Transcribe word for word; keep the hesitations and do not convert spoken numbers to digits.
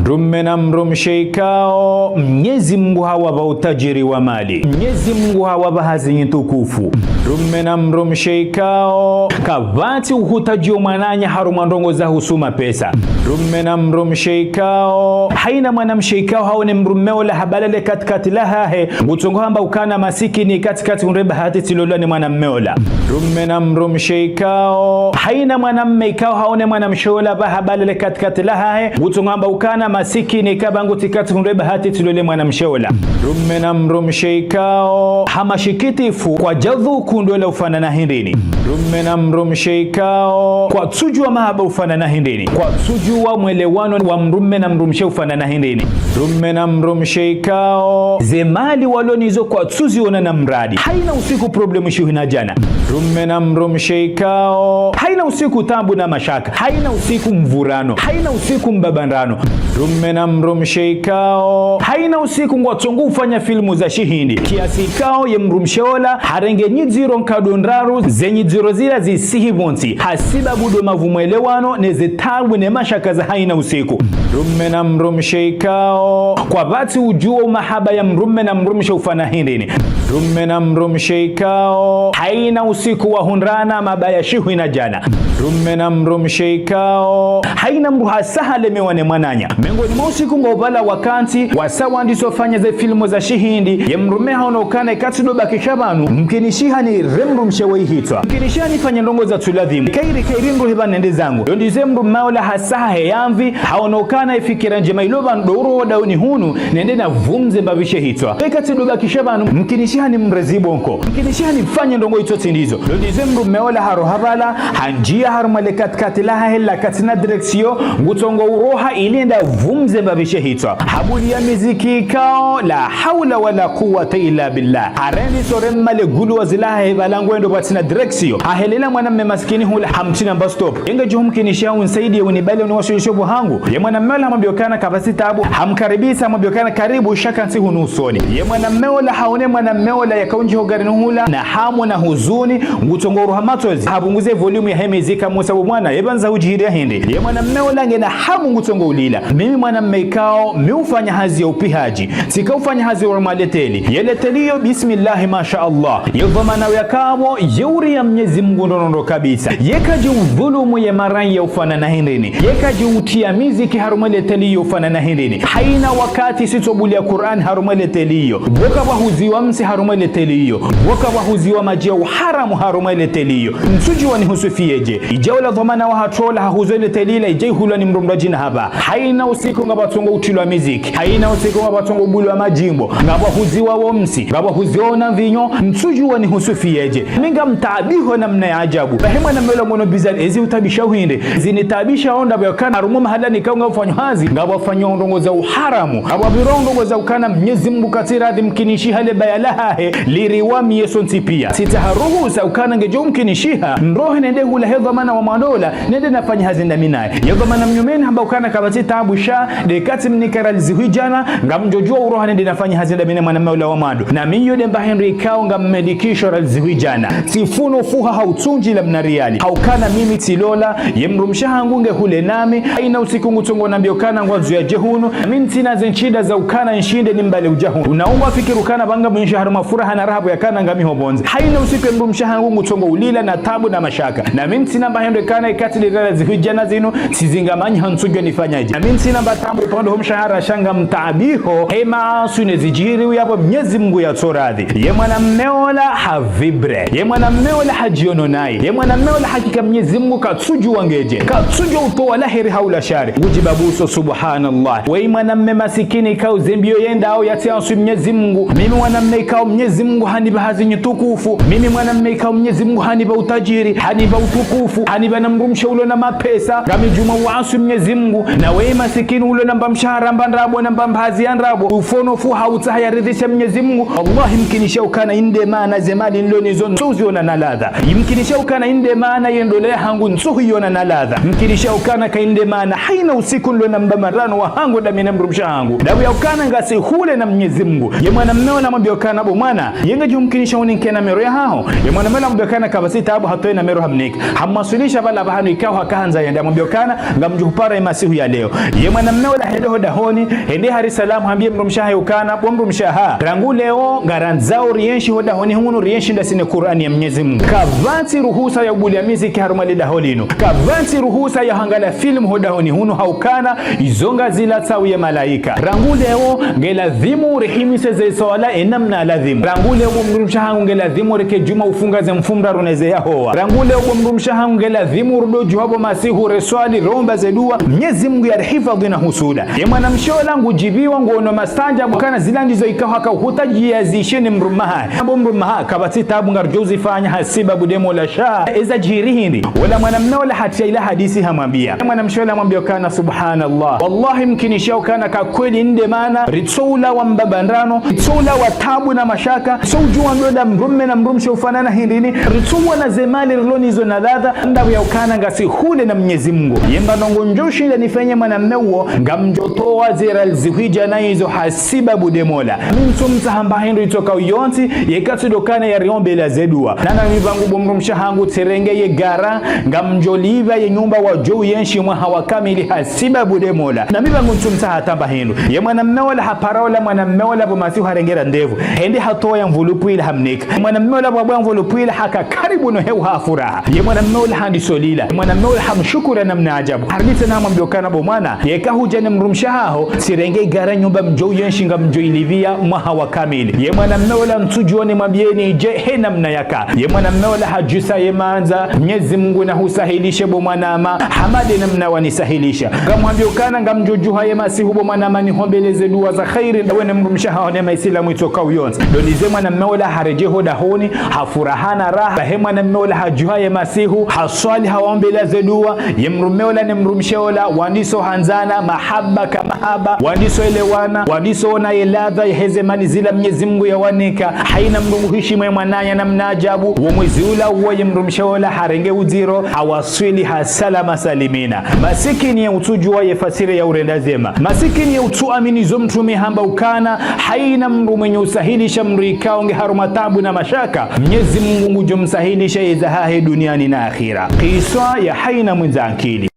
Mdrume na mdrumshe ikao Mnyezi Mungu hawapva utajiri wa mali. Mnyezi Mungu hawapva hazi ntukufu. Mdrume na mdrumshe ikao kapvatsi uhutaji wo mwananya harumwa ndrongoo za husu mapesa. Mdrume na mdrumshe ikao, haina mwanamshe ikao haone mdrume ola habalale katikati lahahe, ngutsongo hamba ukana masikini katikati hundre bahati tsilolwa ni mwanamme ola. Mdrume na mdrumshe ikao, haina mwanamme ikao haone mwanamshe ola pvaha habalale katikati lahahe, ngutsongo hamba ukana masikini kapvangu tsikati hundre bahati tsilole mwanamshe ola. Mdrume na mdrumshe ikao, ha masikitifu kwadjadhuku ndola ufanana hindrini. Mdrume na mdrumshe ikao, kwatsujua mahaba ufanana hindrini. Kwatsujua mwelewano wa mdrume na mdrumshe ufanana hindrini. Mdrume na mdrumshe ikao, ze mali walo nizo kwatsuziona na mradi. Haina usiku problemu shihwi na djana. Mdrume na mdrumshe ikao, haina usiku tabu na mashaka. Haina usiku mvurano. Haina usiku mbabandrano. Mdrume na mdrumshe ikao, haina usiku ngwatsongo ufanya filmu za shihindi. Kiasi ikao ye mdrumshe ola harenge nyidziro nkado ndraru, ze nyidziro zila zisihi pvontsi. Hasibabu ndo mapvu mwelewano, ne ze tabu ne mashaka za haina usiku. Mdrume na mdrumshe ikao, kwapvatsi ujua umahaba ya mdrume na mdrumshe ufana hindrini. Mdrume na mdrumshe ikao, haina usiku wahundrana mabaya shihwi na djana. Mdrume na mdrumshe ikao, haina mdru hasa halemewa ne mwananya. Mengoni mwa usiku ngopvala wakantsi, wasa wandiso fanya ze filmu za shihindi, ye mdrume haono ukana ikatsi ndo bakisha pvanu, mkinishiha nire mdrumshe wo ihitswa. Mkinishiha nifanye ndrongoo za tsu ladhimu. Kairi, kairi ndrohe pvanu nende zangu. Yo ndizo ye mdrume ola hasa hahe yamvi, haono ukana ifikira ndjema ilo pvanu ndo uroha dauni hunu, nende navumze mbapvi she hitswa. Ikatsi ndo bakisha pvanu, mkinishiha nimreze bonko. Mkinishiha nifanye ndrongoo itso tsi ndizo. Yo ndizo ye mdrume ola haroha pvala, hanjia harumwa le katikati lahahe la katsina direksio, ngutsongo uroha ili yende avumze mbapvi she hitswa. Habuliya miziki ikao, la haula wala quwwata illa billah. Harendiso rema le gulu wa zilahahe pvala ngwendo pvwatsina direksio. Hahelela mwanamme masikini hula, hamtsina mba stop. Ye ngejo humkinishiha unisaidiye unibale uniwaswilishe pvo hangu. Ye mwanamme ola hamwambia ukana kapvatsi tabu. Hamkaribisa, hamwambia ukana karibu, sha kantsi hunu usoni. Ye mwanamme ola haone mwanamme ola yakaunji ho garini hula, na hamu na huzuni, ngutsongo uroha matsozi. Hapvunguze volume yahe miziki hamuusa bo mwana, ye pvandza hujihiriya hindri. Ye mwanamme ola ngena hamu ngutsongo ulila. Mimi mwanamme ikao, mi ufanya hazi ya upihaji. Tsika ufanya hazi wa mwa leteli. Ye leteli iyo, bismillahi, masha Allah. Ye dhwamana uya kapvo, ye uria Mnyezi Mungu ndo nono kabisa. Ye kaji udhulumu ye maraya ufanana hindrini. Ye kaji utia miziki harumwa leteli iyo ufanana hindrini. Haina wakati sitsobulia Qur'an harumwa leteli iyo. Pvoka pvwahuziwa msi harumwa leteli iyo. Pvoka pvwahuziwa madji ya uharamu harumwa leteli iyo. Ntsujua nihuswifiyeje. Ija ola dhwamana wahatru ola hahuzo leteli ila ija ihulwa ni mdrumdru djina hapva. Haina usiku ngapvatsongo utilwa miziki. Haina usiku ngapvatsongo ubulwa madjimbo. Ngapvwahuziwa wo msi. Ngapvwahuziwa ona mvinyo. Ntsujua nihuswifiyeje. Mi ngamtaabiho namna ya ajabu. Bahi mwanamme ola ngono bizari ezi utaabisha hindri. Zinitaabisha onda pvo ukana harumwa mahala nikao ngapvofanywa hazi. Ngapvofanywa ndrongoo za uharamu. Ngapvopvirwa ndrongoo za ukana Mnyezi Mungu katsi radhi mkinishiha le baya lahahe. Liriwa mi ye sontsi pia. Tsitsaha ruhusa ukana ngejo umkinishiha. Ndrohe nende hula he dhwamana wa mwando ola. Nende nafanye hazi ndami naye. Ye dhwamana mnyumeni hamba ukana kapvatsi tabu sha, nde katsi mnika riali zihwi djana, ngamjojua uroha nende nafanye hazi ndami ne mwanamme ola wa mwando. Na mi iyo nde mba hindru ikao ngammelikisho riali zihwi djana. Tsifuno fuha ha utsundji la mna riali. Ha ukana mimi tsilola, ye mdrumshe hangu nge hule nami, haina usiku ngutsongo nambia ukana ngwandzo yaje hunu, mi ntsina ze nshida za ukana nshinde nimbale uja hunu. Unaungwa fikiri ukana pvanga mwenshi harumwa furaha na raha pvo yakana ngami ho pvondze. Haina usiku ye mdrumshe hangu ngutsongo ulila na tabu na mashaka. Na mi ntsina mba hindru ikana ikatsi le riali zihwi djana zinu, tsizingamanyi ha ntsujua nifanyaje. Na mi ntsina mba tabu pvandru ho mshahara sha ngamtaabiho, he maaswi ne zijiri uyapvo Mnyezi Mungu yatso radhi. Ye mwanamme ola havibre. Ye mwanamme ola hajiono nayi. Ye mwanamme ola hakika Mnyezi Mungu katsujua ngeje. Katsujua utowa la heri hau la shari. Ngujibabuso, subhanallah. Weyi mwanamme masikini ikao ze mbio yendao yatsi aswi Mnyezi Mungu. Mimi mwanamme ikao Mnyezi Mungu hanipva hazi ntukufu. Mimi mwanamme ikao Mnyezi Mungu hanipva utajiri, hanipva utukufu, hanipva na mdrumshe ulo na mapesa. Ngamijuma uaswi Mnyezi Mungu. Na weyi masikini ulo na mba mshahara mba ndrabo, na mba mba hazi ya ndrabo. Ufono fuha utsaha yaridhishe Mnyezi Mungu. Wallahi mkinishiha ukana inde maana ze mali nilo nizo ntsuziona na ladha. Imkinishiha ukana inde maana ye ndola yahangu ntsuhiona na ladha. Mkinishiha ukana ka inde maana haina usiku nilo na mbabandrano wa hangu ndami ne mdrumshe hangu. Ndapvo ya ukana ngasi hule na Mnyezi Mungu. Ye mwanamme ola hamwambia ukana bo mwana, ye ngejo humkinishiha uninke namero yahaho. Ye mwanamme ola hamwambia ukana kapvatsi tabu hatowa namero hamnika. Hamwaswilisha pvala pvahanu ikao haka handza yende hamwambia ukana ngamjo hupara ye masihu ya leo. Ye Mwanamme ola hende ho dahoni, hende hari salamu, hambie mdrumshe wahahe ukana, bo mdrumshe wahangu, rangu leo ngarandzao rienshi ho dahoni hunu, rienshi ndasi ne Kur'ani ya Mnyezi Mungu. Kapvatsi ruhusa ya ubulia miziki harumwa le daho linu. Kapvatsi ruhusa ya hangalia film ho dahoni hunu, ha ukana izo ngazilatsao ye malaika. Rangu leo ngeladhimu rihimise ze swala ye namna ladhimu. Rangu leo bo mdrumshe wahangu ngeladhimu rike djuma ufunga ze mfumoraru ne ze yahowa. Rangu leo bo mdrumshe wahangu ngeladhimu rudo djuha bo masihu reswali, rombe ze dua, Mnyezi Mungu yarihifadhi na husuda. Ye mwanamshe ola ngudjibiwa nguono masanja, bo ukana zila ndizo ikao haka uhutadjia zishe ne mdrumme wahahe. Bo mdrumme wahangu, kapvatsi taabu, ngaridjo uzifanya hasibabu de Mola sha eza djiri hindri. Ola mwanamme ola hatria ila hadisi hamwambia. Mwanamshe ola hamwambia ukana, subhanallah, wallahi mkinisha ukana ka kweli nde mana, ritsoulawa mbambandrano, ritsoulawa taabu na mashaka, ritsoudjuwa ndola mdrumme na mdrumshe ufanana hindrini, ritsouona ze mali rilo nazo na ladha, ndapvo ya ukana ngasi hule na Mnyezi Mungu. Ye mba ndrongo ndjo shinda nifanye mwanamme uwo, ngamdjo towa ze riali zihwi djana izo hasibabu de Mola. Mi ntsumtsaha mba hindru itsokao yontsi, yeka tsi ndo ukana yariombelea ze dua. Na nami pvangu bo mdrumshe wahangu tsirenge ye gara, ngamdjo livia ye nyumba wadjo uyenshi mwaha wa kamili hasibabu de Mola. Nami pvangu ntsumtsaha hata mba hindru. Ye mwanamme ola hapara ola mwanamme ola bo masihu harenge rendez-vous. Hende hatowa ye mvulupu ila hamnika. Mwanamme ola pvwa bua ye mvulupu ila haka karibu no hewa ha furaha. Ye mwanamme ola handiso lila. Ye mwanamme ola hamshukuru namna ajabu. Harudi tsena hamwambia ukana bo mwana, yeka hudja ne mdrumshe wahaho, tsirenge gara, nyumba mdjo uyenshi ngamdjo ilivia mwaha wa kamili. Ye mwanamme ola ntsudjuwa nimwambieni dje he namna yaka. Ye mwanamme ola hadjusa ye mandza, Mnyezi Mungu nahusahilishe bo mwanama, hama de namna wanisahilisha. Ngamhwambia ukana ngamdjo djuha ye masihu bo mwanama nihombeleze dua za kheri, we ne mdrumshe wahaho ne maisilamu itsokao yontsi. Ndo nize mwanamme ola haredjei ho dahoni, ha furaha na raha. Bahi mwanamme ola hadjuha ye masihu, haswali, hawaombelea ze dua, ye mdrumme ola ne mdrumshe ola, wandiso handzana, mahaba ka mahaba, wandiso elewana, wandiso ona ye ladha yaheze mali zila Mnyezi Mungu yawanika, haina mdru nguhishimu ye mwananya namna ajabu, wo mwezi ula uwo ye mdrumshe ola harenge udziro, hawaswili ha salama salimina. Masikini ye utsudjuwa ye fasiri ya urenda zema. Masikini ye utsuamini zo mtrume hamba ukana, haina mdru mwenye usahilisha mdru ikao nge harumwa taabu na mashaka, Mnyezi Mungu ngudjo msahilisha yeza hahe duniani na akhira. Kiswa ya haina mwendza ankili.